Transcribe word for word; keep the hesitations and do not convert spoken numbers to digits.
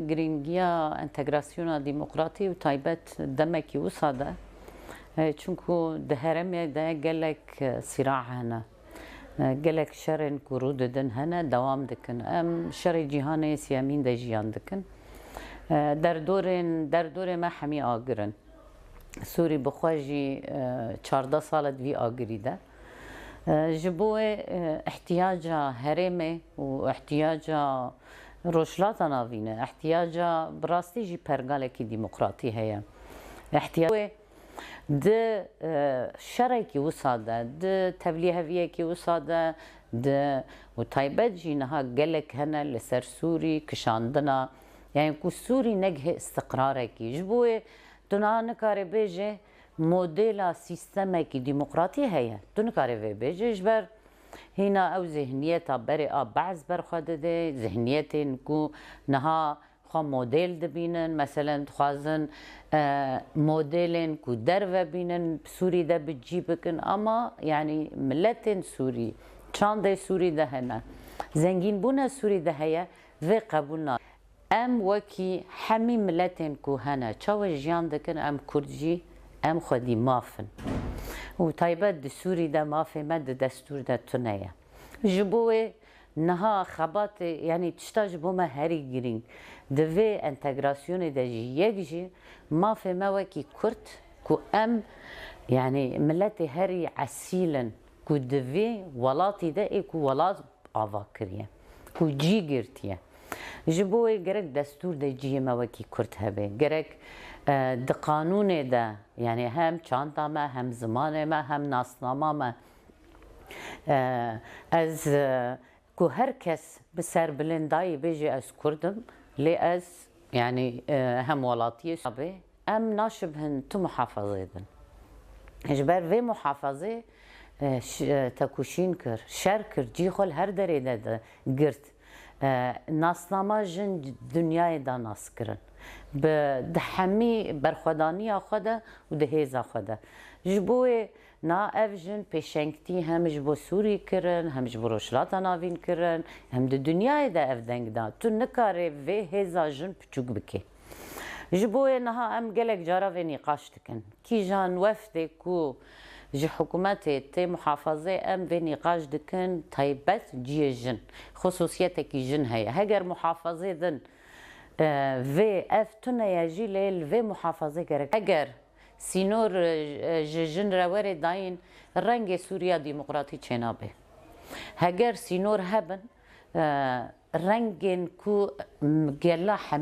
Girîngiya entegrasyona demokratî û taybet demekî wisa de, e, çunku di herêmê de gelek, e, sîra hene. E, gelek şerên ku rû didin hene, dewam dikin. Em şerê cîhanê siyemîn de jiyan dikin. E, derdorên, derdorê me hemî agir in. Sûrî bi xwe jî, e, çardeh sal e di vî agirî de. E, ji bo wê, e, ihtiyaca herêmê û ihtiyaca Rojhilata Navîn e, ihtiyaca bi rastî jî pergalekî demokratî heye. Ihtiya-, wê di, e, şerekî wisa de, di tevlîheviyekî wisa de, di û taybet jî niha gelek hene li ser Sûrî kişandina, yani ku Sûrî negihê istiqrarekî. Ji bo wê tu niha nikare bêje modela sîstemekî demokratî heye. Tu nikare vê bêje ji ber hîna ew zihniyeta berê a Be'z ber xwe dide, zihniyetên ku niha xwe model dibînin, meselen dixwazin, e, modelên ku derve bînin, Sûrî de bi cî bikin, ama, yanî, miletên Sûrî, çandê Sûrî de hene, zengînbûna Sûrî de heye, vê qebûl nakin. Em wekî hemî miletên ku hene, çawa jiyan dikin, em Kurd jî, em xwedî maf in. Û taybet di Sûrî de mafê me di destûr de tune ye. Ji bo wê niha xebatê, yanî tişta ji bo me herî girîng di vê entegrasyonê de jî yek jî mafê me wekî Kurd ku em, yanî miletê herî esîl in ku di vê welatî de ê ku welat ava kiriye, ku cî girtiye. Ji bo wê gerek destûr de cihê me wekî Kurd hebe. Gerek, e, di qanûnê de, yanî hem çanda me, hem zimanê me, hem nasnama me, e, ez, e, ku her kes bi serbilindayî bêje ez Kurd im, lê ez, yanî, e, hem welatiyê be. Em naşibhin tu muhafazê din. Ji ber vê muhafazê, e, ş-, e, tekoşîn kir, şer kir, cî xwe li her derê de, de girt. E, nasnama jin dinyayê da nas kirin. Bi, di hemî berxwedaniya xwe de û di hêza xwe de. Ji bo wê na ev jin pêşengtî hem ji bo Sûrî kirin, hem ji bo Rojhilata Navîn kirin, hem di dinyayê de ev deng da. Tu nikarê vê hêza jin piçûk bikê. Ji bo wê niha em gelek cara vê nîqaş dikin. Kîjan wefdê ku ji hikûmetê tê muhafazê, em vê nîqaş dikin, taybet cihê jin, xusûsiyetekî jin heye. Heger muhafazê din, e, vê ev tune ye jî, lê li vê muhafazê gerek. Heger sînor, e, ji jin re were dayîn, rengê Sûriya Demokratî çênabe. Heger sînor hebin, e, rengên ku, m, gela hemî